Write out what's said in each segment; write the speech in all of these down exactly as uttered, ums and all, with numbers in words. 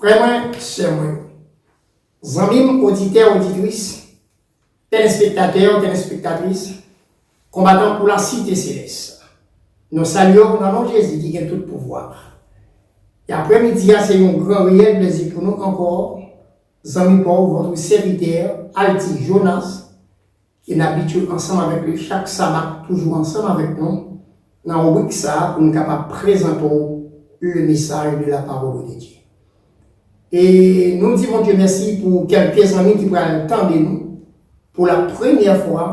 Frè mwen, sè mwen, zanmi m, oditè, oditris, telespektatè, telespektatris, konbatan pou la site selès, nou salye w nan non Jezi ki gen tout pouvwa. E aprèmidi a, se yon gran reyèl plezi pou nou ankò, zanmi pa w, vòt sèvitè, Alti Jonas, e n abitye ansanm avèk li chak Saba, toujou ansanm avèk nou nan ribrik sa a pou n kapab prezante w le message de la parole de Dieu. E nou di Bondye mèsi pou kèlke zanmi ki pral tande nou pou la premyè fwa,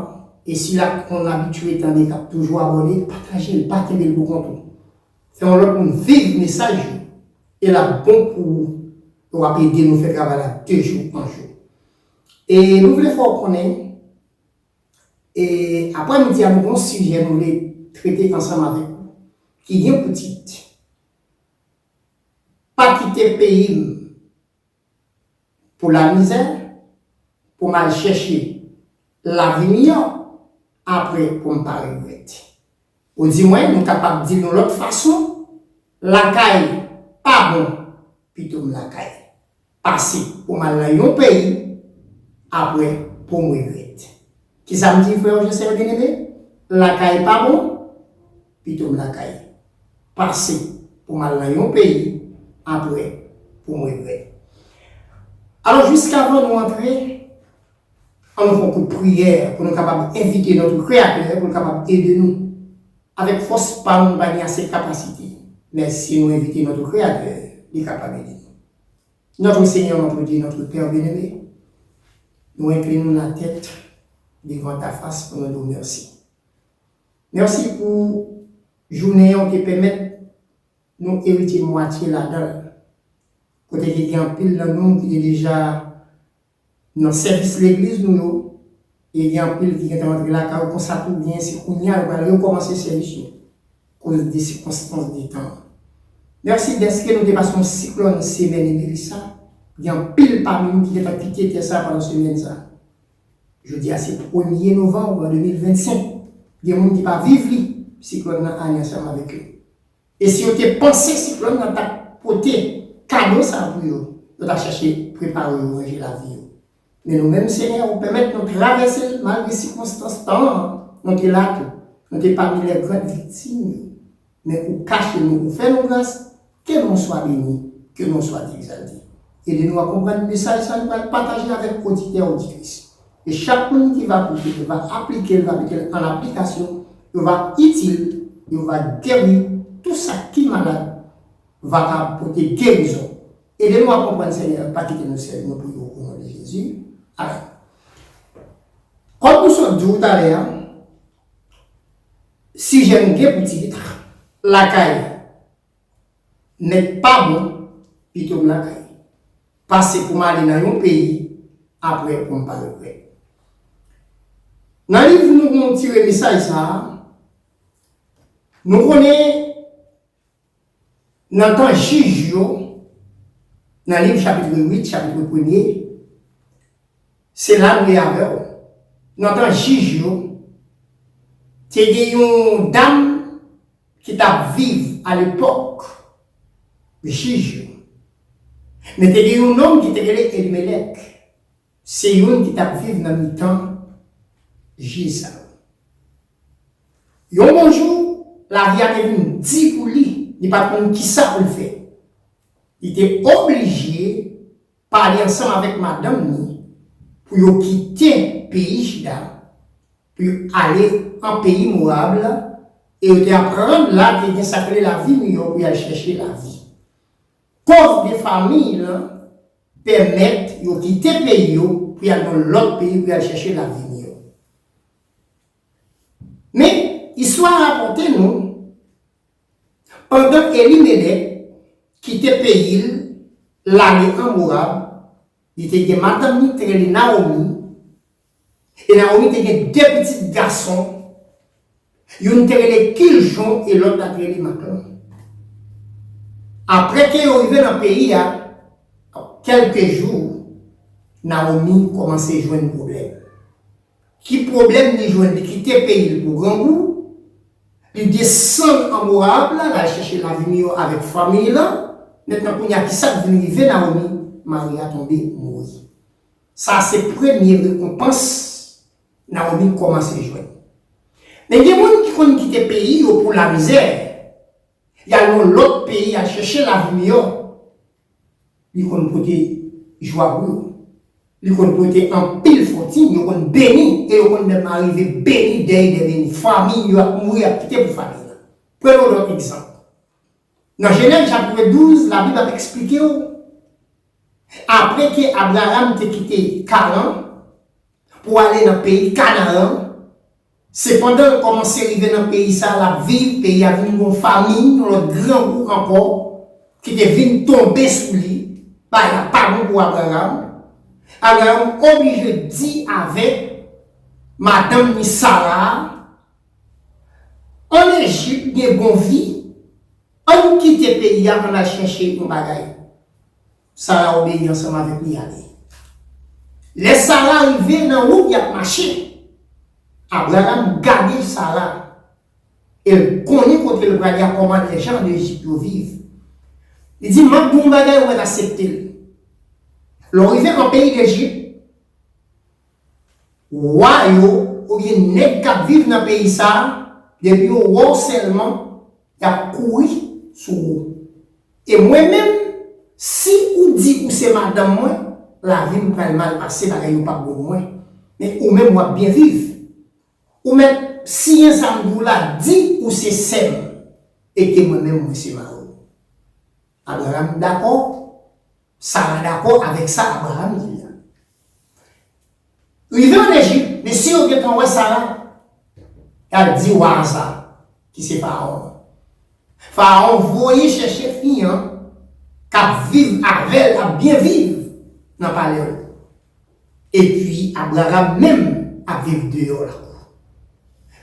e sila ki konn abitye tande, k ap toujou abòne, pataje l, pa kenbe l pou kont ou. Fè yon lòt moun viv mesaj yo, e l ap bon pou ou, e w ap ede nou fè travay la de jou an jou. E nou vle fè w konnen, e aprèmidi a, nou gen yon sijè nou vle trete ansanm avèk ou, ki gen pou tit, Pa kite peyi m pou lamizè, pou m al chèche lavi miyò, apre pou m pa regrèt. Oudimwen, nou kapab di l yon lòt fason, lakay pa bon, pito m lakay. Pase pou m al nan yon peyi, apre pou m regrèt. Kisa m di, frè, sè byeneme? Lakay pa bon, pito m lakay. Pase pou m al nan yon peyi, apre pou m regrèt. Alò, jiskavan nou antre, ann nou fè yon kout priyè pou nou kapab envite notre Créateur, pou l kapab ede nou. Avèk fòs pa nou, nou pa gen ase kapasite. Men si nou envite notre Créateur, li kapab ede nou. Notre Seigneur, notre Dieu, notre Père bien-aimé, nous inclinons la tête devant ta face pour nous dire merci. Mèsi pou jounen an ou te pèmèt nou eritye mwatye ladan l. Kote ke gen anpil nan nou ki te deja nan sèvis legliz nou yo, e gen anpil ki gentan rantre lakay yo, konsa tou gen se kounye a yo pral rekòmanse sèvis yo, koz de sikonstans de tan. Mèsi dèske nou te pase yon siklòn semèn e Melissa, gen anpil pami nou ki gentan kite tè sa pandan semèn sa. Jodi a se premye novanm de mil vennsenk, gen moun ki pa viv li, siklòn nan ale ansanm avèk yo. E si yo te panse siklòn nan t ap pote kado sa pou yo, yo t ap chache prepare yo, ranje lavi yo. Men nou menm, Senyè, ou pèmèt nou travèse l malgre sikonstans tan an, nou te la tou. Nou te pami lè gran viktim yo. Men ou kache nou, ou fè nou gras, ke non swa beni, ke non swa egzalte. Ede nou a konprann mesaj sa nou pral pataje avèk oditè, oditris. E chak moun ki va koute, ki va aplike l, va mete l an aplikasyon, yo va itil, yo va geri tout sa ki malad, va ka pote gerizon. Ede nou a konprann, Senyè, pa kite nou sèl nou priye w o non de Jezi. Amèn. Kòm nou sot di w talè a, sijè nou gen pou tit, lakay nèg pa bon, pito m lakay. Pase pou m ale nan yon peyi, apre pou m pa regrèt. Nan liv nou, nou tire mesaj sa a, nou konnen nan tan jij yo, nan liv chapit uit, chapit premye, se la nou ye avè w. Nan tan jij yo, te gen yon dam ki t ap viv alepòk jij yo. Men te gen yon nonm ki te rele Elimelèk. Se youn ki t ap viv nan mitan jij sa yo. Yon bon jou, lavi a te vin di pou li, li pa t konn kisa pou l fè. Li te oblije pale ansanm avèk madanm li pou yo kite peyi Jida, pou yo ale an peyi Moab, e yo te aprann la te gen sa k rele lavi miyò pou y al chèche lavi. Koz de fanmi l pèmèt yo kite peyi yo pou y al nan lòt peyi pou y al chèche lavi miyò. Men, istwa a rapòte nou, pandan Elimelèk kite peyi l, l ale an Moab, li te gen madanm li te rele Nawomi, e Nawomi te gen de pitit gason, youn te rele Kiljon e lòt la te rele Maklon. Apre ke yo rive nan peyi a, kèlke jou, Nawomi kòmanse jwenn pwoblèm. Ki pwoblèm li jwenn? Li kite peyi l pou grangou, li desann an Moab la, l al chèche lavi miyò avèk fanmi l lan, Mentnan kounye a, ki sa k vin rive Nawomi? Mari a tonbe mouri. Sa se premye rekonpans Nawomi kòmanse jwenn. Men gen moun ki konn kite peyi yo pou lamizè, y al yon lòt peyi al chèche lavi miyò. Li konn pote jwa pou yo. Li konn pote anpil fòtin, yo konn beni, e yo konn menm arive beni dèyè de beni. Fanmi yo ap mouri, ap kite pou fanmi la. Pran yon lòt egzanp. Nan Jenèz chapit douz, Labib ap eksplike w, apre ke Abraram te kite Karan pou ale nan peyi Kanaran, sepandan l kòmanse rive nan peyi sa a, l ap viv, peyi a vin yon fanmi, yon lòt grangou ankò, ki te vin tonbe sou li, bagay la pa bon pou Abraram. Abraram oblije di avèk madanm li Sara, an Ejip gen bon vi, ann kite peyi a, ann al chèche yon bagay. Sara obeyi ansanm avèk li ale. Lè Sara rive nan wout y ap mache, Abraram gade Sara e l konnen kote l prale a, kòman lèjan de Ejip yo viv. Li di, "M ap di w yon bagay, ou mèt aksepte l. Lè w rive an peyi Lejip, wa yo oubyen nèg k ap viv nan peyi sa a, depi yo wè w sèlman, y ap kouri sou ou. E mwen menm, si ou di ou se madanm mwen, lavi m pral mal pase, bagay yo p ap bon pou mwen. Men ou menm, w ap byen viv. Ou mèt siyen sa m di w la, di ou se sè m, e ke mwen menm, mwen se mari w." Abraram dakò, Sara dakò avèk sa Abraram di la. Rive an Ejip, mesye yo gentan wè Sara, y al di wa a sa, ki se Farawon an. Farawon voye chèche fi an, k ap viv avè l, ap byen viv nan palè l. Epi Abraram menm ap viv deyò lakou.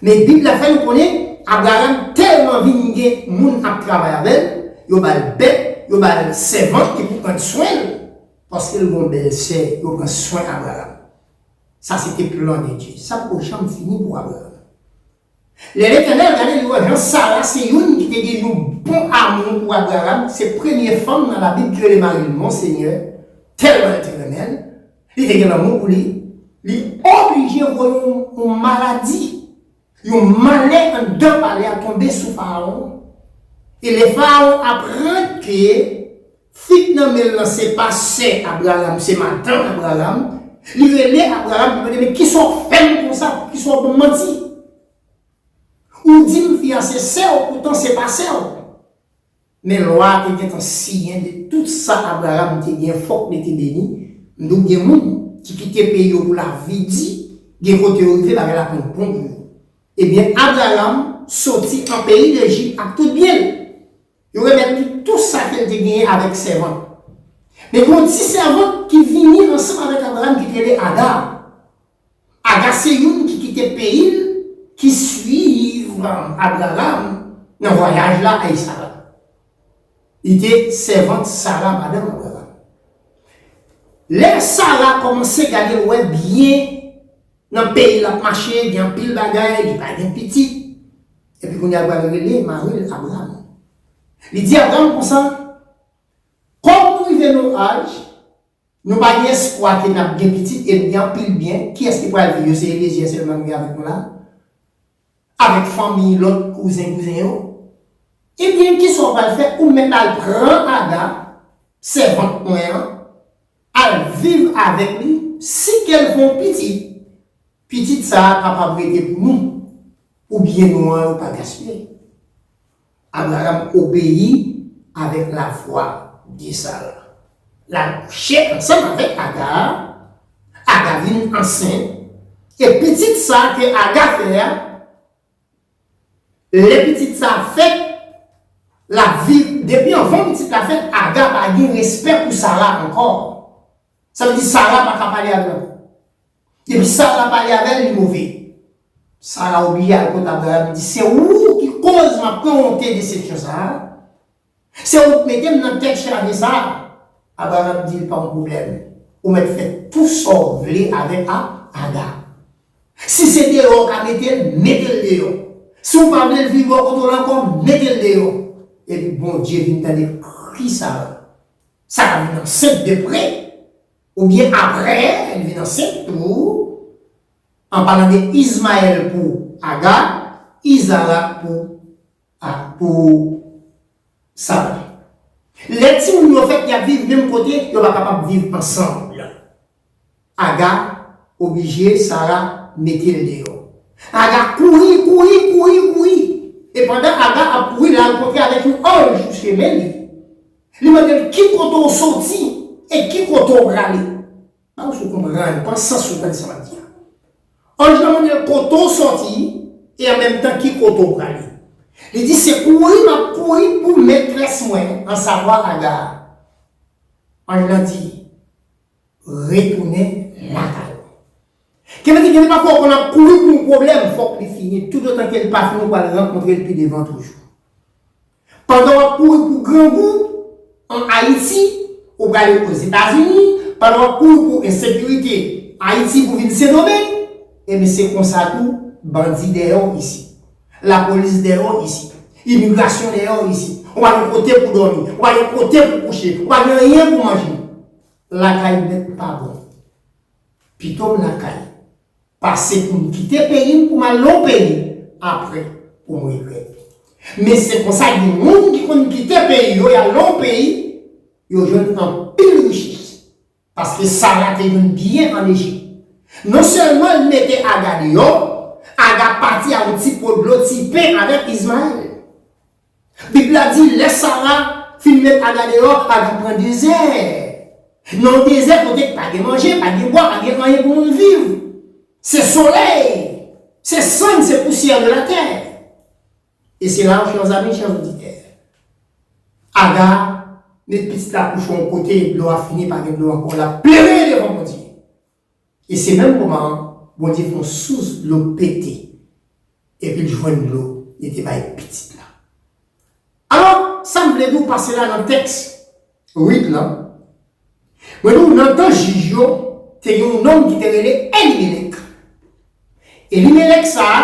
Men Bib la fè nou konnen, Abraram tèlman vin gen moun ap travay avè l, yo ba l bèt, yo ba l sèvant ki pou pran swen l, paske l gen yon bèl sè, yo pran swen Abraram. Sa se te plan de Dye. Sa poko janm fini pou Abraram. Lè Letènèl gade, li wè jan Sara se youn ki te gen yon bon amou pou Abraram, se premye fanm nan Labib ki rele mari l, Monsenyè, tèlman l te renmen l, li te gen lanmou pou li, li oblije voye yon, yon maladi, yon malè anndan palè a tonbe sou Farawon. E lè Farawon aprann ke fi k nan men l lan se pa sè Abraram, se madanm Abraram, li rele Abraram, li mande, "Men kisa w fè m konsa? Poukisa w ban m manti? Ou di m fi a se sè w, poutan se pa sè w." Men lwa a te gentan siyen de tout sa Abraram te gen, fòk li te beni. M di w gen moun ki kite peyi yo pou lavi di, gen kote yo rive, bagay la konn bon pou yo. Ebyen, Abraram soti an peyi Lejip ak tout byen l. Yo remèt li tou sa ke l te genyen avèk sèvant. Men gen yon ti sèvant ki vini ansanm avèk Abraram ki te rele Aga. Aga se youn ki kite peyi l, ki swiv Abraram nan vwayaj la ak Sara. Li te sèvant Sara, madanm Abraram. Lè Sara kòmanse gade l wè byen nan peyi l ap mache, gen anpil bagay, li pa gen pitit. Epi kounye a l pral rele mari l Abraram. Li di Abraram konsa, "Kòm nou rive nan yon aj, nou pa gen espwa ke n ap gen pitit e nou gen anpil byen. Kiyès ki pral viv yo? Se Elyezer sèlman ki avèk nou la, avèk fanmi lòt kouzen kouzen yo. Ebyen, kisa w pral fè? Ou mèt al pran Aga, sèvant mwen an, al viv avèk li, si ke l fè yon pitit, pitit sa a kapab rete pou nou, pou byen nou an yo pa gaspiye." Abraram obeyi avèk lavwa de Sara. L al kouche ansanm avèk Aga, Aga vin ansent, e pitit sa ke Aga fè a, lè pitit sa a fèt, l ap viv, depi anvan pitit la fèt, Aga pa gen respè pou Sara ankò. Sa vle di Sara pa ka pale avè l ankò. Depi Sara pale avè l, li move. Sara oblije al kot Abraram, di, "Se ou ki koz m ap pran wonte desepsyon sa a. Se ou k mete m nan tèt chaje sa a." Abraram di l, "Pa yon pwoblèm. Ou mèt fè tou sa w vle avèk A-, Aga. Si se deyò w ka mete l, mete l deyò. Si w pa vle l viv bò kote w la ankò, mete l deyò." Epi Bondye vin tande kri Sara. Sara vin ansent de pre, oubyen apre, li vin ansent tou, an palan de Izmayèl pou Aga, Izara pou, a, pou Sara. Lè timoun yo fèt, y ap viv menm kote, yo pa kapab viv ansanm. Aga oblije Sara mete l deyò. Aga kouri, kouri, kouri, kouri. E pandan Aga ap kouri, l al kontre avèk yon anj sou chemen li. Li mande l ki kote w soti e ki kote w prale. Ba ou sou konprann, pran sans sou tande sa m ap di a. Anj lan mande l kote w soti e an menm tan ki kote w prale. Li di se kouri m ap kouri pou metrès mwen, ansavwa Aga. Anj lan di, retounen lakay ou. Kè vle di gen de pafwa w konn ap kouri pou yon pwoblèm, fòk li fini, toutotan ke l pa fini, ou pral rankontre l pi devan toujou. Pandan w ap kouri pou grangou an Ayiti, ou prale Ozetazini, pandan w ap kouri pou ensekirite Ayiti pou vin Sendomeng, ebyen se konsa tou, bandi dèyè w isit, lapolis dèyè w isit, imigrasyon dèyè w isit, ou pa gen kote pou dòmi, ou pa gen kote pou kouche, ou pa gen anyen pou manje. Lakay nèt pa bon. Pito m lakay, pase pou m kite peyi m pou m al nan yon peyi, apre pou m regrèt. Men se konsa gen moun ki konn kite peyi yo, y al nan yon peyi, yo jwenn anpil richès. Paske Sara te jwenn byen an Ejip. Non sèlman l mete Aga deyò, Aga pati ak yon ti po dlo, ti pen avèk Izmayèl. Bib la di, lè Sara fin met Aga deyò, Aga pran dezè. Nan yon dezè kote pa gen manje, pa gen bwa, pa gen anyen pou moun viv. Se solèy, se sann, se pousyè de latè. E se la, chè zanmi, chè oditè, Aga met pitit la kouche yon kote, dlo a fini, pa gen dlo ankò, l ap plere devan Bondye. E se menm moman an, Bondye fè yon sous dlo pete. Epi l jwenn dlo, li te bay pitit la. Alò, sa m vle di w pase la nan tèks Rit lan, mwen di w nan tan jij yo, te gen yon nonm ki te rele Elimelèk. Elimelèk sa a,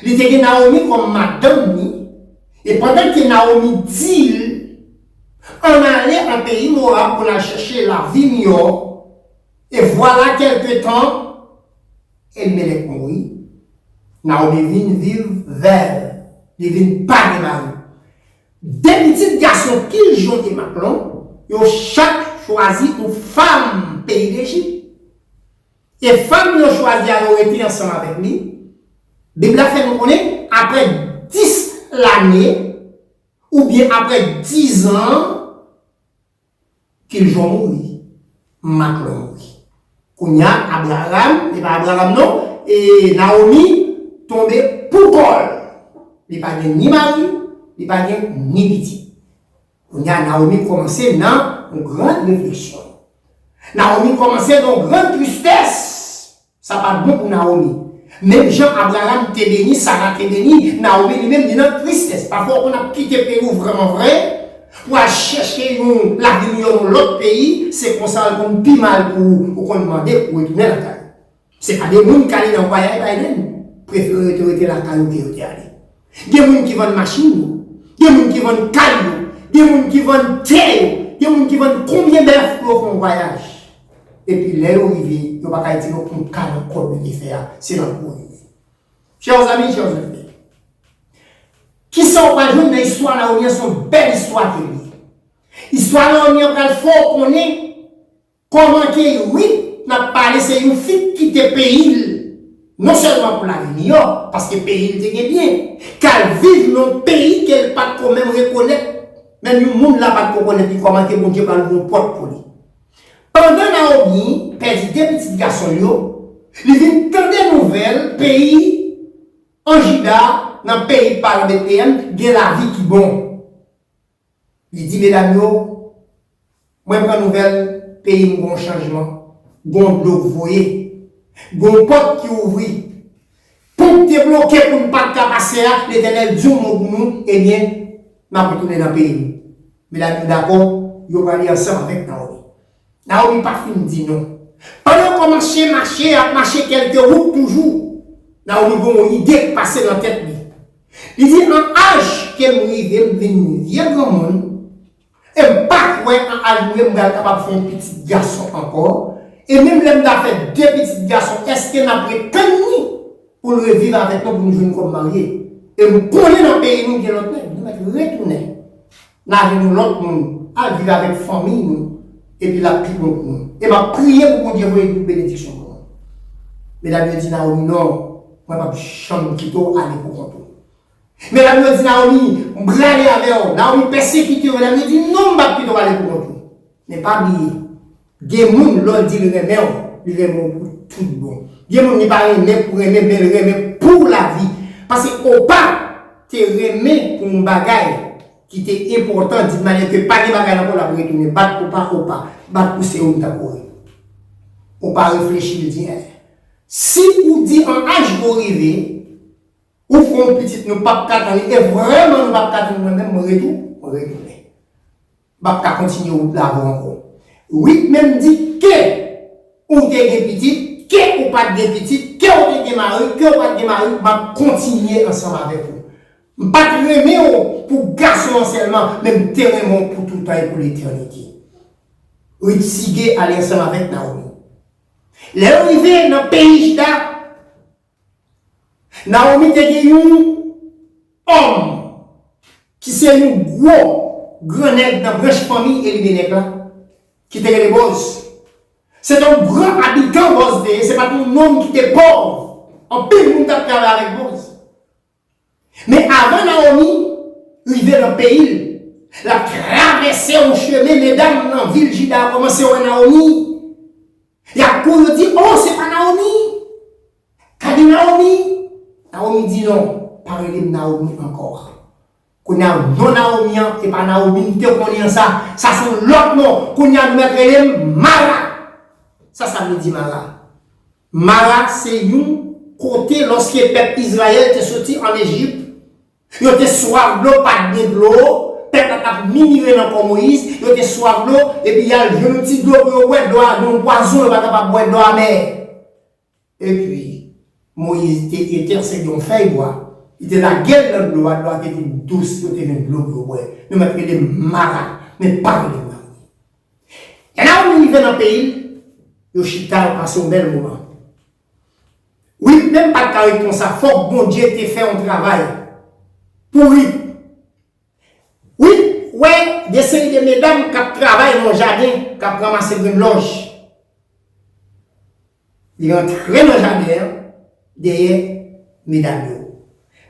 li te gen Nawomi kòm madanm li, e pandan ke Nawomi di l, ann ale an peyi Mowab pou n al chèche lavi miyò, e vwala kèlke tan, Elimelèk mouri, Nawomi vin viv vèv, li vin pa gen mari. De pitit gason Kiljon e Maklon, yo chak chwazi yon fanm peyi Lejip. E fanm yo chwazi a, yo rete ansanm avèk li. Bib la fè nou konnen, apre dis lane, oubyen apre diz an, Kiljon mouri, Maklon mouri. Kounye a, Abraram, e pa Abraram non, e Nawomi tonbe pou kò l. Li pa gen ni mari, li pa gen ni pitit. Kounye a, Nawomi kòmanse nan yon gran refleksyon. Nawomi kòmanse nan yon gran tristès. Sa pa t bon pou Nawomi. Menm jan Abraram te beni, Sara te beni, Nawomi li menm li nan tristès. Pafwa w konn ap kite peyi w vrèman vre pou al chèche yon lavi miyò nan lòt peyi, se konsa l konn pi mal pou ou, ou konn mande pou retounen lakay ou. Se pa de moun k ale nan vwayaj Biden, prefere yo te rete lakay yo ke yo te ale. Gen moun ki vann machin yo, gen moun ki vann kay yo, gen moun ki vann tè yo, gen moun ki vann konbyen bèf pou yo fè yon vwayaj. Epi lè yo rive, yo pa ka itilize okenn kalòt kòb yo te fè a, se nan kou yo ye. Chè zanmi, chè zanmi, kisa w pral jwenn nan istwa Nawomi an? Se yon bèl istwa ke li ye. Istwa Nawomi an pral fè w konnen kòman ke Rit n ap pale se yon fi k kite peyi l, non sèlman pou lavi miyò, paske peyi l te gen byen, k al viv nan yon peyi ke l pa t ko menm rekonèt, menm yon moun la pa t ko konèt li, kòman ke Bondye pral ouvri yon pòt pou li. Pandan Nawomi pèdi de pitit gason l yo, li vin tande nouvèl peyi an Jida, nan peyi paran Betleyèm, gen lavi ki bon. Li di medam yo, mwen pran nouvèl peyi m gon chanjman, gon dlo k voye, gon pòt ki ouvri. Pon k te bloke pou n pa t ka pase a, Letènèl di yon mo pou nou, ebyen, n ap retounen nan peyi nou. Medam yo dakò, yo prale ansanm avèk Nawomi. Nawomi pa fin di non. Pandan yo kòmanse mache, y ap mache kèlke wout toujou, Nawomi gen yon ide k pase nan tèt li. Li di, an aj ke m rive, m vin vye granmoun, E m pa kwè an aj mwen m pral kapab fè yon pitit gason ankò. E menm lè m ta fè de pitit gason, èske n ap ret tann li pou l reviv avèk nou pou nou jwenn kòm marye? E m konnen nan peyi nou gen lòt nèg, nou mèt retounen. N a jwenn yon lòt moun, al viv avèk fanmiy nou, epi l ap pi bon pou nou. E m ap priye pou Bondye voye tout benediksyon pou nou. Medam yo di Nawomi, non, mwen p ap janm kite w ale pou kont ou. Medam yo di Nawomi, m prale avè w. Nawomi pèsekite yo. Medam yo di, non, m p ap kite w ale pou kont ou. Men pa bliye, gen moun, lè w di l renmen w, li renmen w pou tout bon. Gen moun, li pa renmen pou renmen, men l renmen pou lavi. Paske Opa te renmen pou yon bagay ki te enpòtan, di manyè ke pa gen bagay ankò, l ap retounen bat Opa, Opa, bat pou se ou m t ap ore. Opa reflechi, li di, en, si ou di an aj ou rive, ou fè yon pitit, nou p ap ka tann li, e vrèman nou p ap ka tann, mwen menm, mwen retou-, mwen retounen. M p ap ka kontinye wout la avè w ankò. Wit menm di ke ou te gen pitit, ke ou pa t gen pitit, ke ou te gen mari, ke ou pa t gen mari, m ap kontinye ansanm avèk ou. M pa t renmen w pou gason an sèlman, men m te renmen w pou toutan e pou letènite. Wit sige ale ansanm avèk Nawomi. Lè yo rive nan peyi Jida, Nawomi te gen yon òm ki se yon gwo gran nèg nan branch fanmi Elimelèk la, ki te rele Bòz. Se te yon gran abitan Bòz te ye, se pa t yon nonm ki te pòv. Anpil moun t ap travay avèk Bòz. Men avan Nawomi rive nan peyi l, l ap travèse yon chemen, medam nan vil Jida kòmanse wè Nawomi. Y ap kouri, yo di, o, se pa Nawomi! Gade Nawomi! Nawomi di, non, pa rele m Nawomi ankò. Kounye a, non Nawomi an, se pa Nawomi m te konnen an sa. Sa se yon lòt non. Kounye a, nou mèt rele m Mara. Sa sa vle di Mara? Mara se yon kote lòske pèp Izrayèl te soti ann Ejip, yo te swaf dlo, pa t gen dlo, pèp la t ap mimire nan kò Moyiz, yo te swaf dlo, epi y al jwenn yon ti dlo pou yo bwè, dlo a gen yon pwazon, yo pa kapab bwè dlo amè. Epi, Moyiz te entèsede yon fèy bwa, li te lage l nan dlo a, dlo a te vin dous, yo te jwenn dlo pou yo bwè. Nou mèt rele m Mara, men pa rele m Nawomi. Lè Nawomi rive nan peyi l, yo chita, yo pase yon bèl moman. Wit menm pa t ka ret konsa, fòk Bondye te fè yon travay pou Wit. Wit wè de seri de medam k ap travay nan yon jaden, k ap ranmase grenn lòj. Li rantre nan jaden an dèyè medam yo.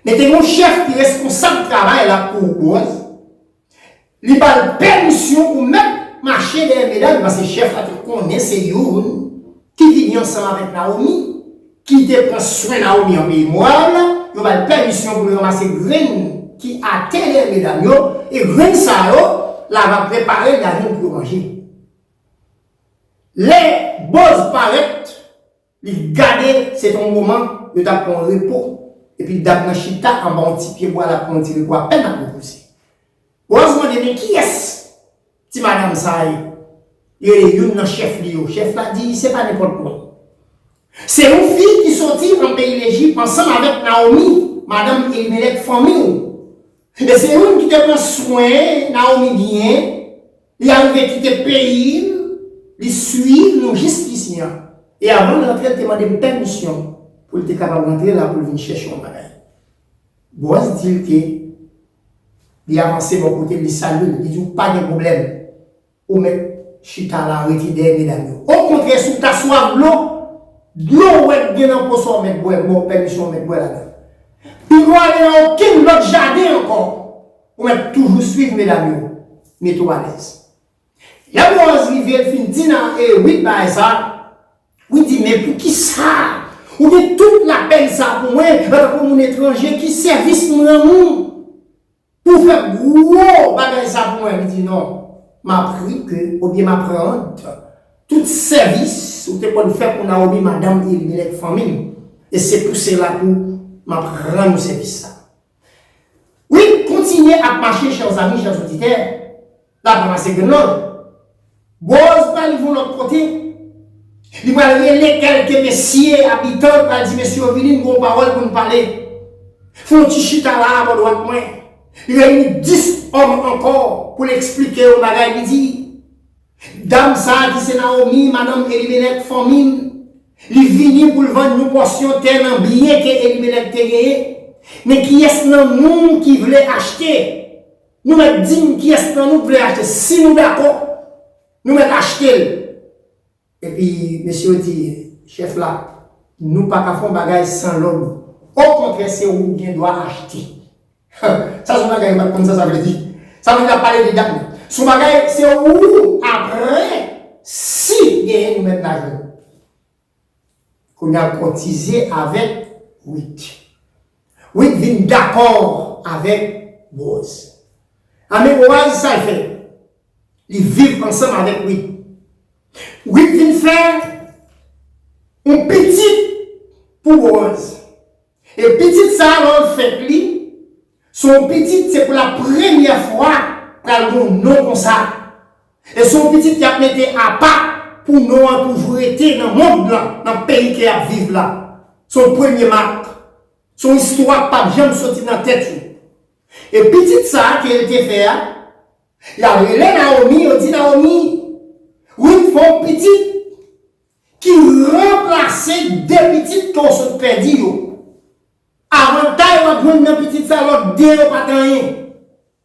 Men te gen yon chèf ki responsab travay la pou Bòz. Li ba l pèmisyon pou mèt mache dèyè medam yo, paske chèf la te konnen se youn ki vini ansanm avèk Nawomi, ki te pran swen Nawomi an peyi Mowab la, yo ba l pèmisyon pou l ranmase grenn ki atè dèyè medam yo, e grenn sa yo, l ava prepare l, l a jwenn pou yo manje. Lè Bòz parèt, li gade, se te yon moman, yo t ap pran repo, epi dam nan chita anba yon ti pye bwa, l ap pran yon ti repo, apèn ap repoze. Bòz mande, men kiyès ti madanm sa a ye? Li rele youn nan chèf li yo. Chèf la di, se pa nenpòt moun. Se yon fi ki soti nan peyi Lejip ansanm avèk Nawomi, madanm Elimelèk, fanmi w. E se youn ki te pran swen Nawomi byen. Li arive kite peyi l, li swiv nou jis isi an. E avan l rantre, l te mande m pèmisyon pou l te kapab rantre la pou l vin chèche yon bagay. Bòz di l ke li avanse bò kote l, li salye l, li di, ou pa gen pwoblèm. Ou mèt chita la, rete dèyè medam yo. Okontrè, si w ta swaf dlo, dlo ou wè k gen nan po sa w mèt bwè, m ba w pèmisyon ou mèt bwè ladan. Pi lwen, ale nan okenn lòt jaden ankò, ou mèt toujou swiv medam yo, mete w alèz. Lè Bòz rive, l fin di nan, e, Wit bagay sa, Wit di, men poukisa ou gen tout lapèn sa pou mwen, antanke moun etranje, ki sèvis m rann ou? Pou w fè gwo bagay sa pou mwen? Li di, non, m apri ke, oubyen m aprann tout sèvis ou te konn fè pou Nawomi, madanm Elimelèk, fanmi m. E se pou sela pou m ap rann ou sèvis sa. Wi, kontinye ap mache, chè zanmi, chè oditè, l ap ranmase grenn lòj. Bòz pral rive yon lòt kote. Li pral rele kèlke mesye abitan, pral di, mesye yo, vini, m gen yon pawòl pou n pale. Fè yon ti chita la, bò dwat mwen. Li reyini dis òm ankò pou l eksplike yo bagay, li di, dam sa a ki se Nawomi, madanm Elimelèk, fanmi m, li vini pou l vann yon pòsyon tè nan byen ke Elimelèk te genyen. Men kiyès nan nou ki vle achte? Nou mèt di m kiyès nan nou k vle achte. Si nou dakò, nou mèt achte l. Epi mesye yo di, chèf la, nou pa ka fè yon bagay san lòd ou. Okontrè, se ou ki gen dwa achte. Sa se yon bagay yo pa t konn sa sa vle di. Sa vle di ap pale de dat la. Se yon bagay, se ou apre, si genyen nou mèt lajwenn. Kounye a l kòtize avèk Wit. Wit vin dakò avèk Bowaz. Anben Bowaz, sa l fè? Li viv ansanm avèk Wit. Wit vin fè yon pitit pou Bowaz. E pitit sa a, lè w fèk li, se yon pitit, se pou la premyè fwa pral gen yon non konsa. E se yon pitit y ap mete apa pou non an toujou rete nan mond lan, nan peyi ke y ap viv la. Se yon premye mak. Se yon istwa k p ap janm soti nan tèt yo. E pitit sa a ke l te fè a, y al rele Nawomi, yo di Nawomi, Wit fè yon pitit ki ranplase de pitit ke w sot pèdi yo. Avantay w ap jwenn nan pitit sa, lòt de yo pa t anyen.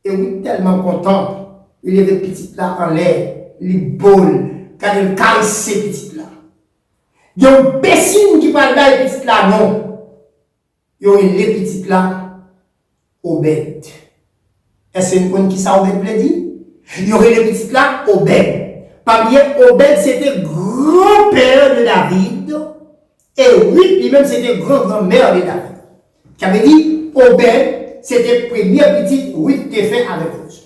E Wit tèlman kontan, li leve pitit la anlè, li bo l, gade l karese pitit la. Gen yon pesin ki pral bay pitit la non. Yo rele pitit la Obèd. Èske n konn ki sa Obèd vle di? Yo rele pitit la Obèd. Pa bliye, Obèd se te granpè de David, e Wit li menm se te grangranmè de David. Sa vle di, Obèd se te premye pitit Wit te fè avèk Woz.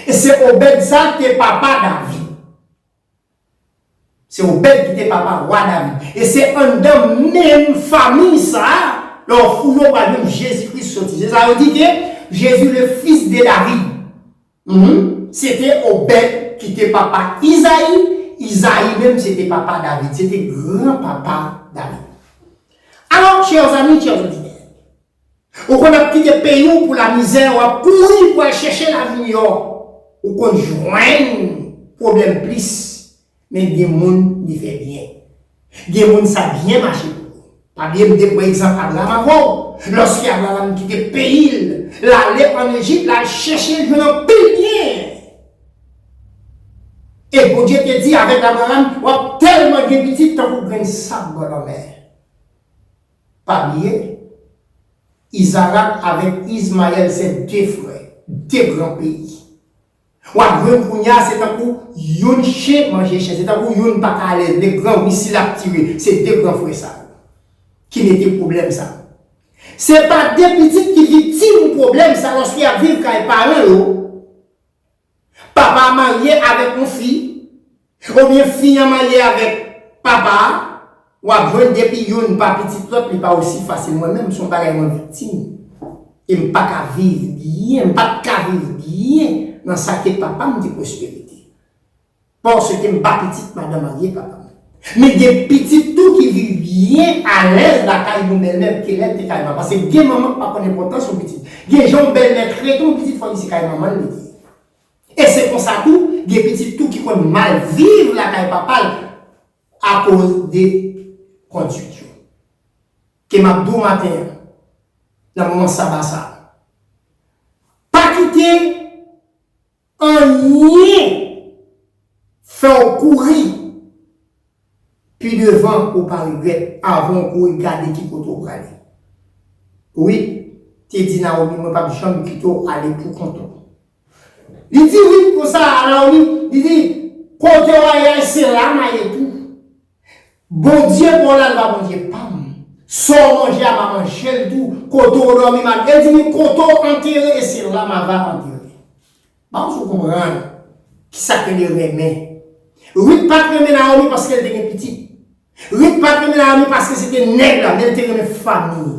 E se Obèd sa te papa David. Se Obèd ki te papa wa David. E se anndan menm fanmi sa a, lè w fouye, w pral jwenn Jezi Kris soti. Se sa yo di ke Jésus le fils de David. Mhm. Se te Obèd ki te papa Izayi, Izayi menm se te papa David, se te granpapa David. Alò, chers amis, chers auditeurs, ou konn ap kite peyi w pou lamizè, w ap kouri pou al chèche lavi miyò, ou konn jwenn pwoblèm plis, men gen moun li fè byen. Gen moun sa byen mache pou yo. Pa bliye m te pran egzanp Abraram avè w. Lòske Abraram kite peyi l, l ale ann Ejip, l al chèche l jwenn anpil byen. E Bondye te di avèk Abraram, w ap tèlman gen pitit tankou grenn sab bò lanmè. Pa bliye, Izarak avèk Izmayèl se de frè, de gran peyi. W ap jwenn kounye a, se tankou youn chen manje chen, se tankou youn pa ka alèz, de gran misil ap tire, se de gran frè sa yo ki mete pwoblèm sa. Se pa de pitit ki viktim pwoblèm sa lòske y ap viv kay paran yo. Papa a marye avèk yon fi, oubyen fi an marye avèk papa a, w ap jwenn depi youn pa pitit lòt, li pa osi fasil. Mwen menm, se yon bagay mwen viktim. E m pa ka viv byen, m pa t ka viv byen nan sa ke papa m te pwospere. Paske m pa pitit madanm marye papa m. Men gen pitit tou ki viv byen alèz lakay yon bèlmè ke lè l te kay manman. Paske gen manman k pa konn enpòtans yon pitit. Gen jan yon bèlmè trete yon pitit, fò li se kay manman l li te ye. E se konsa tou, gen pitit tou ki konn mal viv lakay papa l akoz de kondwit yo. Ke m ap di w maten an, nan moman saba sa a, pa kite anyen fè w kouri pi devan ou pa regrèt, avan w kouri gade ki kote w prale. Wi, te di Nawomi, mwen p ap janm kite w ale pou kont ou. Li di wi konsa a Nawomi, li di, kote w a ye a, se la m a ye tou. Bondye pa w la, l pa Bondye pa m. Sa w manje a, m a manje l tou. Kote w dòmi, m a, e di m, kote w antere, e se la m a va antere. Ba w sou konprann kisa ke li renmen. Rit pa t renmen Nawomi paske l te gen pitit. Rit pa t renmen Nawomi paske se te nèg la, men l te renmen fanmi l.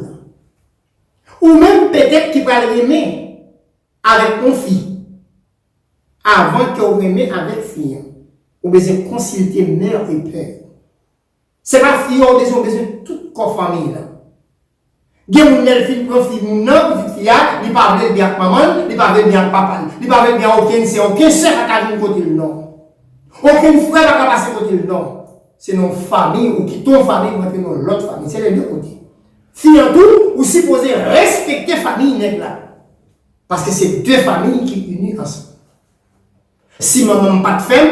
Ou menm petèt ki pral renmen avèk yon fi. Avan ke w renmen avèk fi an, ou bezwen konsilte mè e pè. Se pa fi an ou bezwen, ou bezwen tout kò fanmi lan. Gen moun lè l fin pran fi moun nan, pitit fi a, li pa vle l byen ak manman l, li pa vle l byen ak papa l, li pa vle l byen ak okenn sè, okenn sè pa ka vin kote l non. Okenn frè pa ka pase kote l non. Se nan yon fanmi, ou kite yon fanmi pou antre nan yon lòt fanmi. Se lè de kote. Fi an tou, ou sipoze respekte fanmi nèg la. Paske se de fanmi ki ini ansanm. Si manman m pa t fè m,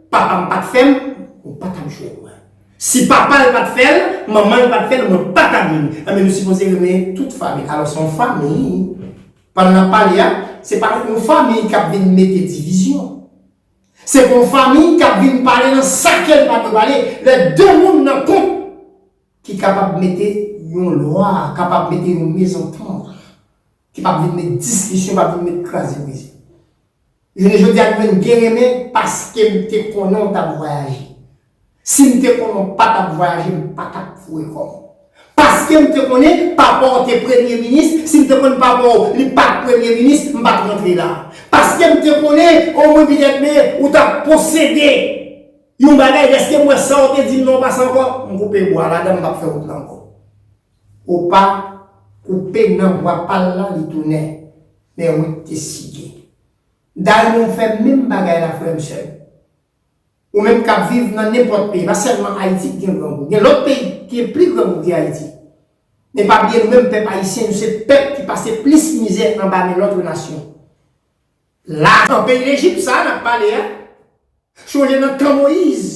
papa m pa t fè m, ou pa t ap jwenn mwen. Si papa l pa t fè l, manman l pa t fè l, mwen pa t ap jwenn. Enben, nou sipoze renmen tout fanmi. Alò, se yon fanmi, pandan n ap pale a, se pa yon fanmi k ap vin mete divizyon. Se pa yon fanmi k ap vin pale nan sa ke l pa dwe pale. Lè de moun nan kont ki kapab mete yon lwa, kapab mete yon mezantant, ki p ap vin met diskisyon, p ap vin met kraze brize. Jounen jodi a, nou menm gen renmen paske m te konnen w t ap vwayaje. Si m te konnen w pa t ap vwayaje, m pa t ap foure kò m. Paske m te konnen papa w te premye minis, si m te konnen papa w li pa t premye minis, m pa t rantre la. Paske m te konnen omwen petèt men ou t ap posede yon bagay, dèske m wè sa w te di m nan w pase ankò, m koupe bwa ladan, m p ap fè wout la ankò. Opa koupe nan bwa pa l la, li tounen. Men Ruth te sige. Dayè nou fè menm bagay la, frè m, sè m. Ou menm k ap viv nan nenpòt peyi, pa sèlman Ayiti ki gen grangou. Gen lòt peyi ki gen pli grangou ke Ayiti. Men pa bliye, nou menm pèp ayisyen, nou se pèp ki pase plis mizè anba men lòt nasyon. La, nan peyi Lejip sa a n ap pale a, sonje nan tan Moyiz,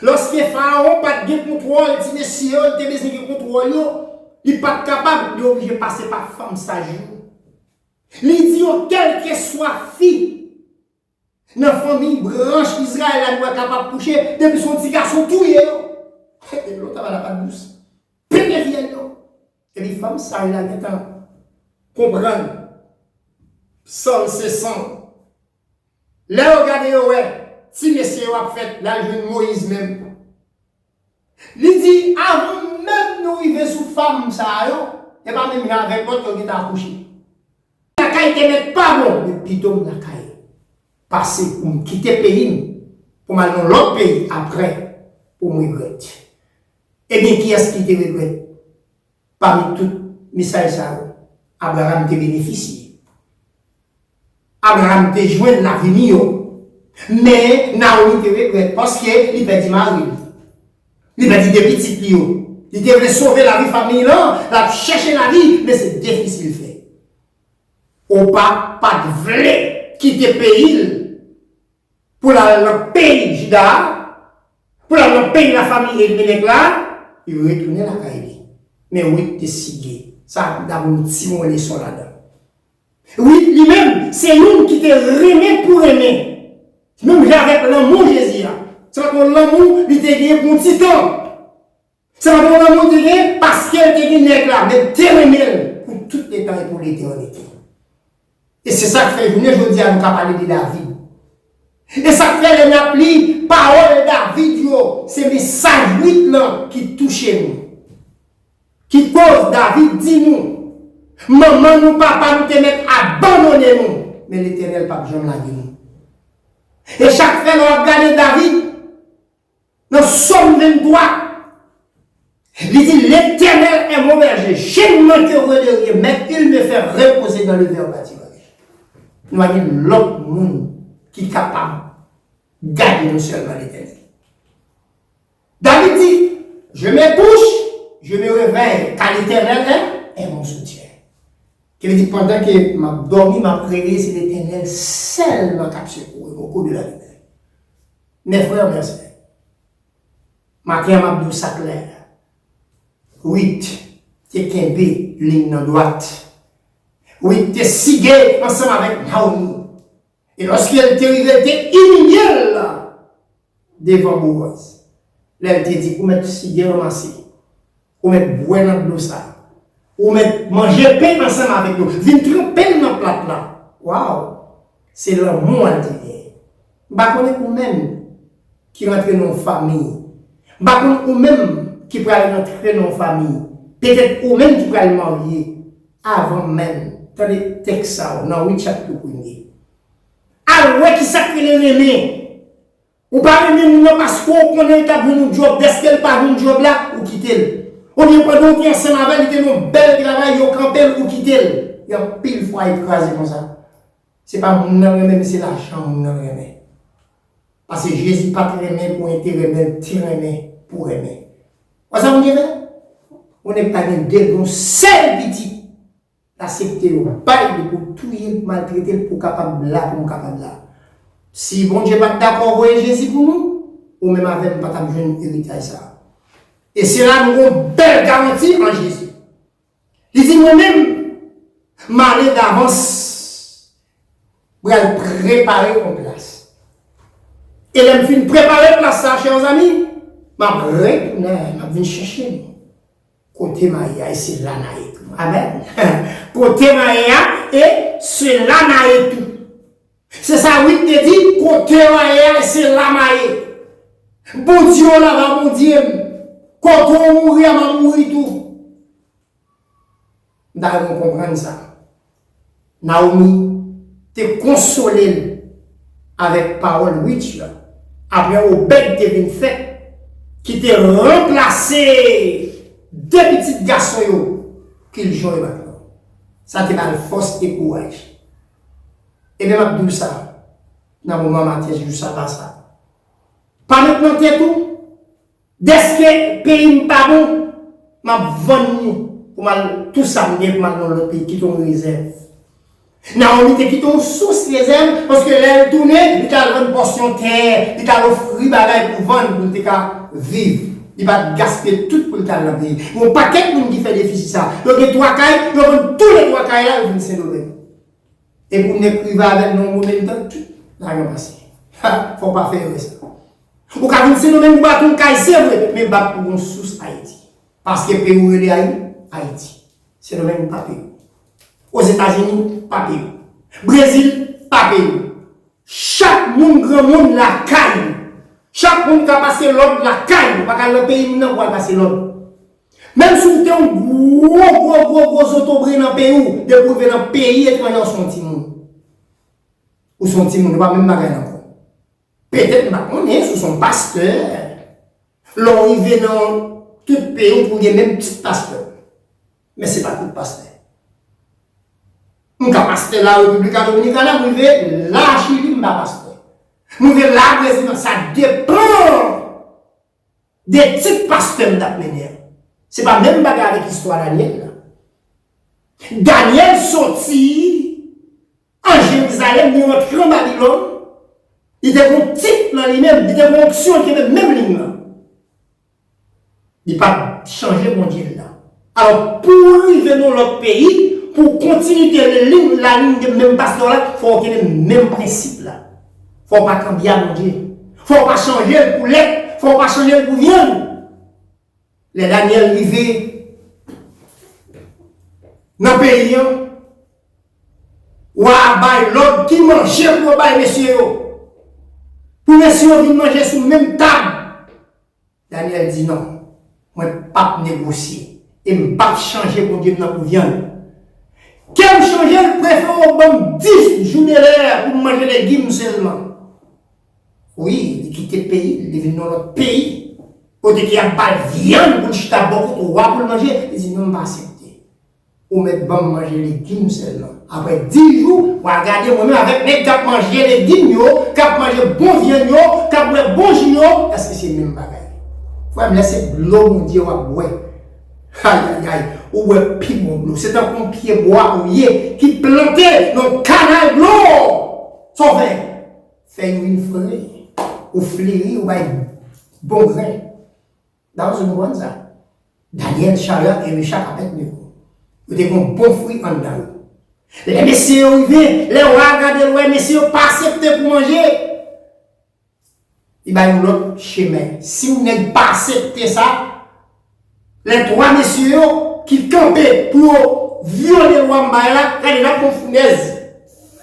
lòske Farawon pa t gen kontwòl ti mesye yo, li te bezwen gen kontwòl yo, li pa t kapab, li oblije pase pa fanm saj yo. Li di yo, kèlkeswa fi nan fanmi branch Izrayèl la nou wè k ap akouche, depi se yon ti gason, touye yo. Epi lòt la pa dous. Pete fyèl yo. Epi fanm sa yo la gentan konprann san se san. Lè yo gade yo wè ti mesye yo ap fèt, l al jwenn Moyiz menm. Li di, avan menm nou rive sou fanm sa yo, e pa menm jan avèk lòt yo gentan akouche. Lakay te mèt pa bon, men pito m lakay pase pou m kite peyi m, pou m al nan lòt peyi apre, pou m regrèt. Ebyen, kiyès ki te regrèt? Pami tout mesaj sa yo, Abraram te benefisye. Abraram te jwenn lavi li yo. Men, Nawomi te regrèt paske li pèdi mari l. Li pèdi de pitit li yo. Li te vle sove lavi fanmi l lan, l ap chèche lavi, men se defisil fè. Opa pa t vle kite peyi l pou l al nan peyi Jida a, pou l al nan peyi lafanmi Elimelèk la, li retounen lakay li. Men Ruth te sige. Sa, n ap yon ti bon leson ladan. Ruth, li menm, se youn ki te renmen pou renmen. Menm jan avèk lanmou Jezi a. Se pa t yon lanmou li te genyen pou yon ti tan. Se pa t yon lanmou li te genyen paske l te gen nèg la, men l te renmen l pou tout letan e pou letènite. E se sa k fè jounen jodi a nou ka pale de David. E sa k fè lè n ap li pawòl David yo, se mesaj Ruth lan ki touche nou. Ki koz David di nou, manman nou, papa nou te mèt abandone nou, men Letènèl p ap janm lage nou. E sa k fè lè w ap gade David, nan Sòm venntwa, li di, L'Éternel est mon berger, je ne manquerai de rien, mais il me fait reposer dans le vert pâturage. Nou pa gen lòt moun ki kapab gade nou sèlman Letènèl. David di, Je me couche, je me réveille, car l'Éternel est, est mon soutien. Ki vle di, pandan ke m ap dòmi, m ap reveye, se Letènèl sèlman k ap sekouwe m, au cours de la nuit. Mes frères, mes sœurs, maten an m ap di w sa klè. Ruth te kenbe liy nan dwat. Ruth te sige ansanm avèk Nawomi. E lòske l te rive, l te imilye l devan Boaz. Lè l te di, ou mèt sige ranmase, ou mèt bwè nan dlo sa, ou mèt manje pen ansanm avèk nou, vin tranpe l nan plat la. Waw! Se lanmou a l te genyen. M pa konnen ou menm ki rantre nan yon fanmi. M pa konnen ou menm ki pral rantre nan yon fanmi. Petèt ou menm ki pral marye avan menm. Tande tèks sa yo nan Ruth chapit premye. Al wè ki sa k rele renmen. Ou pa renmen moun nan paske w konnen l t ap jwenn yon djòb, dèske l pa jwenn djòb la, ou kite l. Oubyen pandan w te ansanm avè l, li te nan yon bèl travay, yo kanpe l, ou kite l. Gen anpil fwa e kraze konsa. Se pa moun nan renmen, men se lajan moun nan renmen. Paske Jezi pa t renmen pou enterè, men l te renmen pou renmen. Wè sa Bondye fè? Yon nèg ta gen de, yon sèl pitit. L aksepte yo bay li pou touye l, pou maltrete l, pou w kapab la, pou m kapab la. Si Bondye pa t dakò voye Jezi pou nou, ou menm avè m pa t ap jwenn eritaj sa a. E se la nou gen yon bèl garanti an Jezi. Li di, mwen menm, m ale davans, pral prepare yon plas. E lè m fin prepare plas sa, chè zanmi, m ap retounen, m ap vin chèche nou. Kote m a ye a, e se la n a ye tou. Amèn. Kote m a ye a, e se la n a ye tou. Se sa Wit te di, kote w a ye a, e se la m a ye. Bondye w la va Bondye m. Kote w mouri a, m a mouri tou. M ta renmen w konprann sa. Nawomi te konsole l avèk pawòl Wit yo, apre Obèd te vin fèt, ki te ranplase de pitit gason yo, Kiljon e Makyon. Sa te ba l fòs e kouraj. Ebyen, m ap di w sa, nan moman maten, jou sa pasa. Pa met nan tèt ou, dèske peyi m pa bon, m ap vann li pou m al, tou sa m gen pou m al nan lòt peyi, kite yon rezèv. Nawomi te kite yon sous rezèv, paske lè l tounen, li t al vann pòsyon tè, li t al ofri bagay pou vann, pou l te ka viv. Li pa t gaspiye tout pou l t al nan peyi. Yon pakèt moun ki fè defisi sa. Yo gen twa kay, yo vann tou le twa kay la, yo vin Sendomeng. Epi w nèk rive avè l nan yon moman tan, tout lajan pase. Ha, fò w pa fè erè sa. Ou ka vin Sendomeng pou bat yon kay, se vre, men bat pou yon sous Ayiti. Paske peyi w rele Ayi-, Ayiti. Sendomeng pa peyi w. Ozetazini, pa peyi w. Brezil, pa peyi w. Chak moun granmoun lakay li. Chak moun ka pase lòd lakay li. Ou pa ka al nan peyi moun nan pou al pase lòd. Menm si w te yon gwo, gwo, gwo, gwo zotobre nan peyi w, depi w rive nan peyi etranje, w se yon timoun. Ou se yon timoun, ou pa menm bagay ankò. Petèt, m pa konnen, si w se yon pastè, lè w rive nan tout peyi w, pou w gen menm tit pastè. Men se pa tout pastè. M ka pastè la República Dominicana, m rive la Chili, m pa pastè. M rive la Brezil, sa depann de tit pastè m t ap mennen an. Se pa menm bagay avèk istwa Danyèl la. Danyèl soti an Jerizalèm, li rantre an Babilòn, li te gen yon tit nan li menm, li te gen yon onksyon, li te menm liy lan. Li pa t chanje Bondye l la. Alò, pou w rive nan lòt peyi, pou w kontinye te liy, laliy de menm pastè w la, fò w kenbe menm prensip la. Fò w pa kanbye a Bondye. Fò w pa chanje l pou lèt. Fò w pa chanje l pou vyann. Lè Danyèl rive nan peyi an, wa a bay lòd ki manje pou yo bay mesye yo. Pou mesye yo vin manje sou menm tab. Danyèl di non, mwen p ap negosye e m p ap chanje Bondye m nan pou vyann. Ke m chanje l, prefere w ban m dis jou de lè pou m manje legim sèlman. Wi, li kite peyi l, li vin nan lòt peyi, kote ke y ap ba l vyann pou l chita bò kote wa pou l manje. Li di non, m pa aksepte. Ou mèt ban m manje legim sèlman. Apre dis jou, w a gade mwen menm avèk nèg k ap manje legim yo, k ap manje bon vyann yo, k ap bwè bon ji yo, èske se menm bagay? Frè m, lè se dlo Bondye w ap bwè, ayayay, ou bwè pi bon dlo. Se tankou yon pye bwa ou ye ki plante nan yon kanal dlo. Sa w fè? Fèy ou vin fre, ou fleri, ou bay bon grenn. Dayè, w konprann sa? Danyèl, Chadrak e Mechak, Abèdnego. Yo te gen bon fwi anndan yo. Lè mesye yo rive, lè wa a gade l, wè mesye yo pa aksepte pou manje, li bay yon lòt chemen. Si yon nèg pa aksepte sa, lè twa mesye yo ki kanpe pou yo vyole lwa m bay la, gade, n ap fè yon founèz,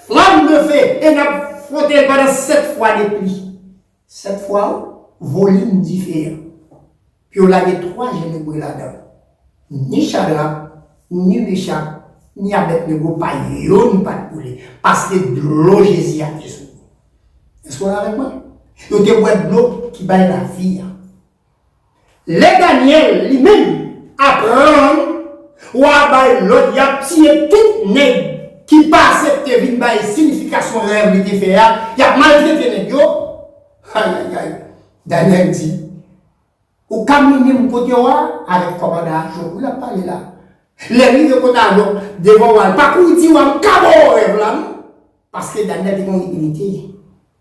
flamme de feu, e n ap fwote l pandan sèt fwa de pli. Sèt fwa, volim dife a. Pou yo lage twa jenèbre ladan. Ni Chadrak, ni Mechak, ni Abèdnego pa youn pa t boule, paske dlo Jezi a te sou yo. Èske w avèk mwen? Yo te bwè dlo ki bay lavi a. Lè Danyèl, li menm, aprann, wa bay lòd, y ap tiye tout nèg ki pa aksepte vin bay siyifikasyon rèv li te fè a, y ap maltrete nèg yo. Ayayay. Danyèl di, ou ka mennen m kote wa avèk kòmandan Ajòk. Wi, l ap pale la. Lè l rive kote Ajòk, devan wa, l pa kouri di wa, m ka ba w rèv la, non. Paske Danyèl te gen yon imilite.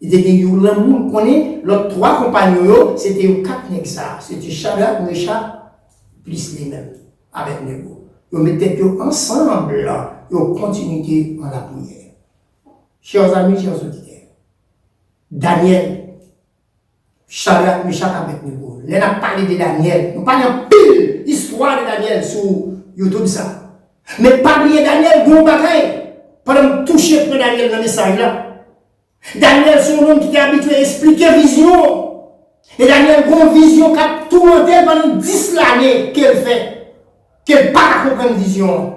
Li te gen yon lanmou, l konnen lòt twa konpayon yo, se te yo kat nèg sa. Se te Chadrak, Mechak, plis li menm, Abèdnego. Yo met tèt yo ansanm, yo kontinye an lapriyè. Chers amis, chers auditeurs, Danyèl, Chadrak, Mechak, Abèdnego. Lè n ap pale de Danyèl, nou pale anpil istwa de Danyèl sou YouTube sa. Men pa bliye Danyèl gen yon bagay, pandan m touche pwen Danyèl nan mesaj la. Danyèl se yon nonm ki te abitye esplike vizyon. E Danyèl gen yon vizyon k ap toumante l pandan dis lane ke l fè, ke l pa ka konprann vizyon an.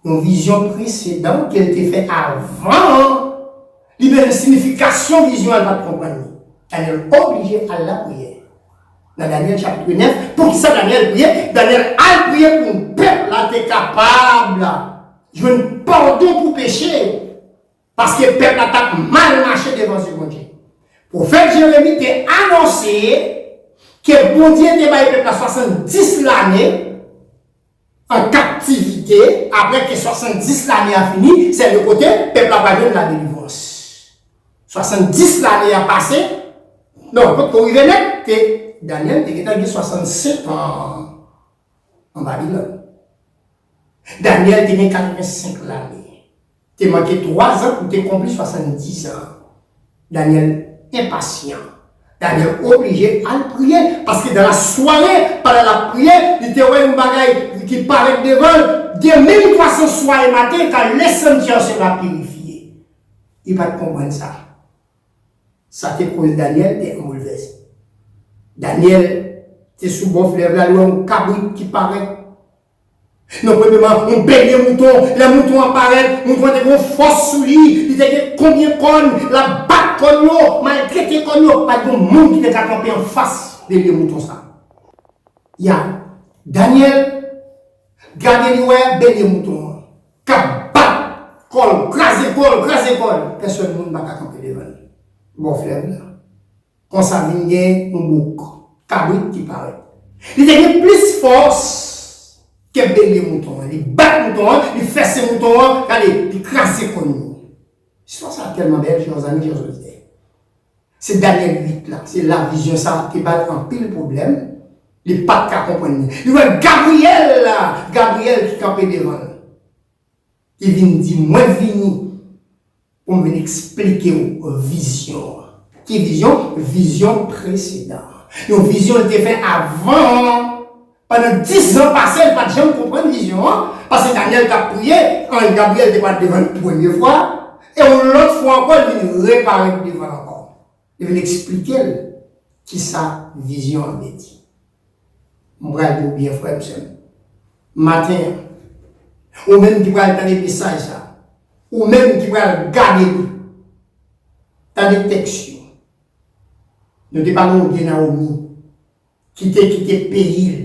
Yon vizyon presedan ke l te fè avan an, li menm siyifikasyon vizyon an, l pa t konprann li. Danyèl oblije al lapriyè. Nan Danyèl chapit nèf, poukisa Danyèl priye? Danyèl al priye pou pèp la te kapab jwenn padon pou peche yo. Paske pèp la t ap mal mache devan zye Bondye. Pwofèt Jeremi te anonse ke Bondye te bay pèp la swasanndis lane an kaptivite, apre ke swasanndis lane a fini, se le kote pèp la pral jwenn ladelivrans. Swasanndis lane a pase, non, potko rive nèt, te, Danyèl te gentan gen swasannsenk an an Babilòn. Danyèl te gen katrevensenk lane. Te manke twa zan pou te konpli swasanndis an. Danyèl enpasyan. Danyèl oblije al priye, paske dans la soirée, pandan l ap priye, li te wè yon bagay ki parèt devan l, de mil twa san swa e maten, car le sanctuaire sera purifié. Li pa t konprann sa. Sa te koz Danyèl te an boulvès. Danyèl te sou bò flèv la, li wè yon kabrit ki parèt. Non, premyèman, yon belye mouton. Lè mouton an parèt, mouton an te gen yon fòs sou li, li te gen konbyen kòn, l ap bat kòn yo, maltrete kòn yo. Pa t gen yon moun ki te ka kanpe anfas belye mouton sa. Ya, Danyèl gade, li wè belye mouton an k ap bat kò l, kraze kò l, kraze kò l. Pèsòn moun pa ka kanpe devan li bò flèv la. Konsa vin gen yon bouk, kabrit ki parèt. Li te gen plis fòs ke belye mouton an. Li bat mouton an, li fèse mouton an, gade, li kraze kòn yo. Istwa sa a tèlman bèl, chers amis, chers auditeurs. Se Danyèl uit la, se la vizyon sa a te ba l anpil pwoblèm, li pa t ka konprann li. Li wè Gabriyèl la, Gabriyèl ki kanpe devan l, ki vin di, mwen vini pou m vin eksplike w vizyon an. Ki vizyon? Vizyon presedan an. Yon vizyon l te fè avan an. Pandan dis zan pase, l pa t janm konprann vizyon an, paske Danyèl t ap priye, anj Gabriyèl te parèt devan l premye fwa, e yon lòt fwa ankò, li vin reparèt devan l ankò. Li vin eksplike l kisa vizyon an vle di. M pral di w byen, frè m, sè m. Maten an, ou menm ki pral tande mesaj sa, ou menm ki pral gade li, tande tèks yo. Nou te pale w de Nawomi ki te kite peyi l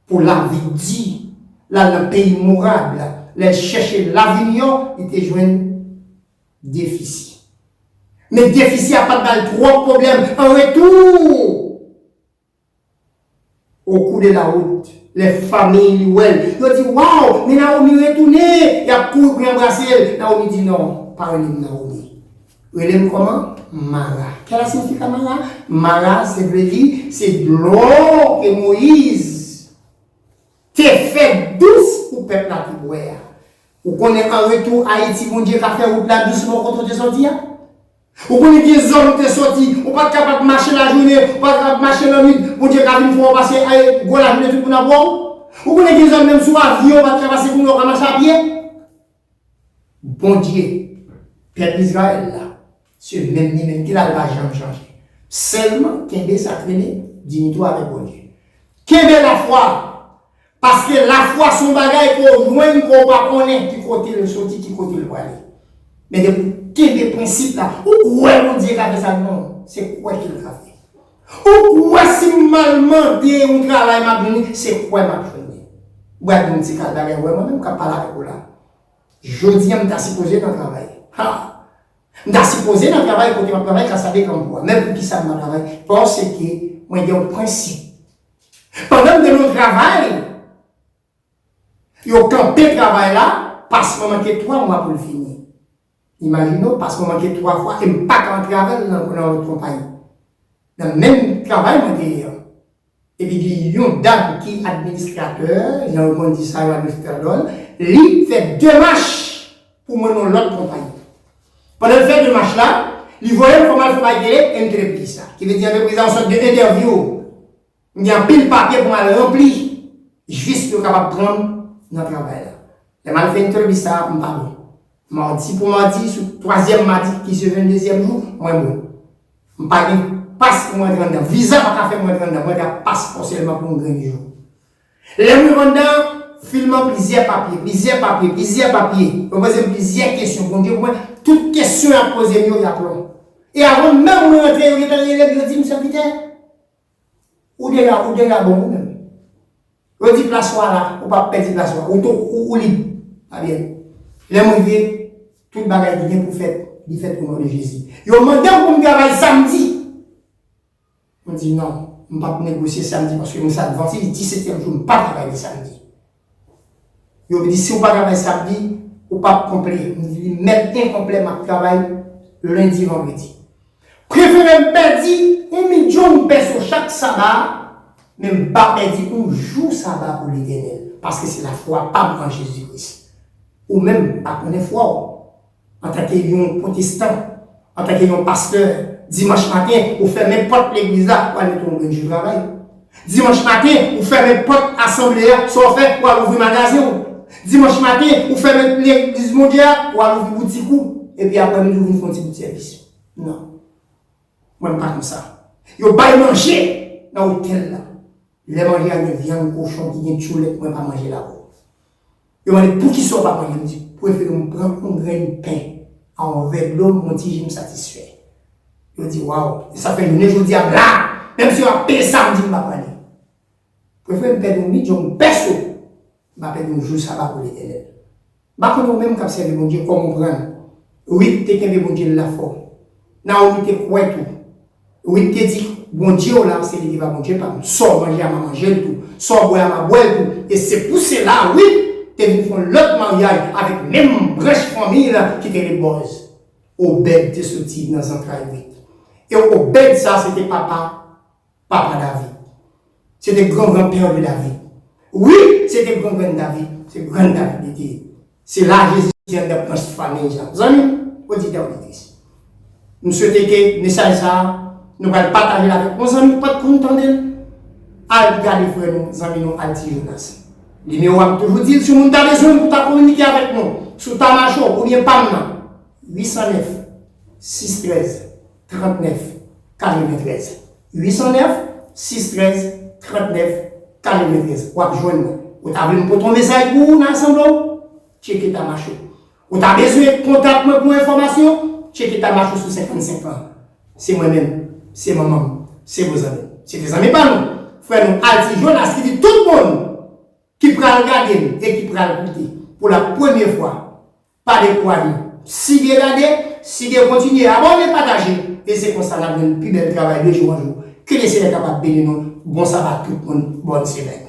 pou lavi di, l al nan peyi Mowab la, lè l chèche lavi miyò, li te jwenn defisi. Men defisi a pa t ba l twòp pwoblèm. An retou, au cours de la route, lè fanmi li wè l, yo di, waw, men Nawomi retounen! Y ap kouri pou y anbrase l. Nawomi di, non, pa rele m Nawomi. Rele m kòman? Mara. Quelle est la signification Mara? Mara, se vle di, se dlo ke Moyiz te fè dous pou pèp la te bwè a. Ou konnen an retou Ayiti, Bondye ka fè wout la dous bò kote w te sòti a? Ou konnen gen zòn ou te sòti, ou pa t kapab mache lajounen, ou pa t kapab mache lannwit, Bondye ka vin fè w pase, eh, gwo lajounen tout moun ap wè w? Ou konnen gen zòn menm sou avyon ou pa t ka pase kounye a ou ka mache a pye? Bondye, pèp Izrayèl la, se menm li menm ki la, l pa janm chanje. Sèlman kenbe sa k rele diyite w avèk Bondye. Kenbe lafwa, paske lafwa se yon bagay ke w jwenn ke w pa konnen ki kote l soti, ki kote l prale. Men depi w kenbe prensip la, ou kwè Bondye ka fè sa, non, se kwè ke l ka fè. Ou kwè si m al mande yon travay m ap jwenn li, se kwè m ap jwenn li. Ou pral di yon ti kal bagay, wè mwen menm k ap pale avèk ou la. Jodi a m ta sipoze nan travay. Ha! M ta sipoze nan travay kote m ap travay, ka sa dekanm pou a. Men poukisa m pa travay? Paske mwen gen yon prensip. Pandan m te nan yon travay, yo kanpe travay la, paske mwen manke twa mwa pou l fini. Imajine w, paske mwen manke twa fwa e m pa ka antre avè l nan, nan lòt konpayi. Nan menm travay mwen te ye an. Epi gen yon dam ki administratè, jan yo konn di sa yo administratè dòl, li fè demach pou mwen nan lòt konpayi. Pandan l fè demach la, li voye m fò m al fè bay tele, entrepriz sa. Ki vle di entrepriz la yon sòt de entèvyou. M gen anpil papye pou m al ranpli, jis pou yo kapab pran m nan travay la. Lè m al fè entèvyou sa, m pa bon. Madi pou madi, sou twazyèm madi, ki se venndezyèm jou, mwen bon. M pa gen pas pou mwen rantre anndan. Viza pa ka fè mwen rantre anndan. Mwen gen paspò sèlman pou yon grenn jou. Lè m rive anndan, fil mwen plizyè papye, plizyè papye, plizyè papye. Yo poze m plizyè kesyon. Bondye pou mwen, tout kesyon y ap poze m yo, y ap lon. E avan menm mwen rantre, yo gentan rele m, yo di m, sèvitè, ou deja, ou deja bon ou menm. Yo di plas ou a la, ou p ap pèdi plas ou a, ou tou, ou, ou lib. Pa byen. Lè m rive, tout bagay ki gen pou fèt, li fèt o non de Jezi. Yo mande m pou m travay samdi. Mwen di non, m p ap negosye samdi paske mwen sa advantis, disetyèm jou, m pa travay le samdi. Yo di si w pa travay samdi, ou p ap konplè. M di li mèt enkonplè, m ap travay lendi, vandredi. Prefere m pèdi yon milyon pèso chak saba, men m pa pèdi yon jou saba pou Letènèl, paske se lafwa pa m an Jezi Kris. Ou menm, m pa konnen fwa w. Antanke yon pwotestan, antanke yon pastè, dimanch maten, ou fèmen pòt legliz la, ou al mete yon grenn jou travay. Dimanch maten, ou fèmen pòt asanble a, sa w fè, ou al ouvri magazen w. Dimanch maten, ou fèmen legliz Bondye a, ou al ouvri boutik ou, epi aprè midi ou vin fè yon ti bout sèvis. Non. Mwen m pa konsa. Yo bay manje nan otèl la. Lè manje a gen vyann kochon ki gen tchoulèt, mwen pa manje l avè w. Yo mande poukisa w pa manje, m di prefere m pran yon grenn pen a yon vè dlo, m yon ti ji, m satisfè. Yo di waw, e sa fè jounen jodi a m la, menm si yo ap peye samdi m pa prale. Prefere m pèdi yon milyon pèso, m pa pèdi yon jou saba pou Letènèl. M pa konnen ou menm k ap sèvi Bondye kòman w pran l. Rit te kenbe Bondye l la fò. Nawomi te kwè tou. Rit te di, Bondye w la, se li ki va Bondye pa m. Sa w manje a, m a manje l tou. Sa w bwè a, m a bwè l tou. E se pou sela, Rit te vin fè yon lòt maryaj avèk menm branch fanmi l ki te rele Bòz. Obèd te soti nan zantray Rit. E Obèd sa, se te papa papa David. Se te gran gran pè de David. Wi, se te gran grann David. Se grann David li te ye. Se la Jezi te anndan branch fanmi an. Zanmi m, oditè, oditris, m swete ke mesaj sa a, nou pral pataje l avèk yon zanmi ki pa t konn tande l. Al gade frè nou, zanmi nou, Alti Jonas. Nimewo a, m toujou di l, si yon moun ta bezwen m pou ta kominike avèk nou, sou Tamacho oubyen pa m nan, uit san nèf, sis trèz, trannèf, katreventrèz. Uit san nèf, sis trèz, trannèf, katreventrèz. W ap jwenn mwen. Ou ta vle m pote yon mesaj pou ou nan asanble w? Tcheke Tamacho. Ou ta bezwen kontak mwen pou enfòmasyon? Tcheke Tamacho sou senkannsenk an. Se mwen menm. Se manman m. Se bozanmi m. Se te zanmi pa nou. Frè nou Alti Jonas ki di tout moun ki pral gade m e ki pral koute pou la premye fwa, pa dekouraje. Sige gade, sige kontinye abòne, pataje, e se konsa n ap jwenn pi bèl travay de jou an jou. Ke Lesenyè kapab beni nou. Bon saba tout moun, bòn semèn.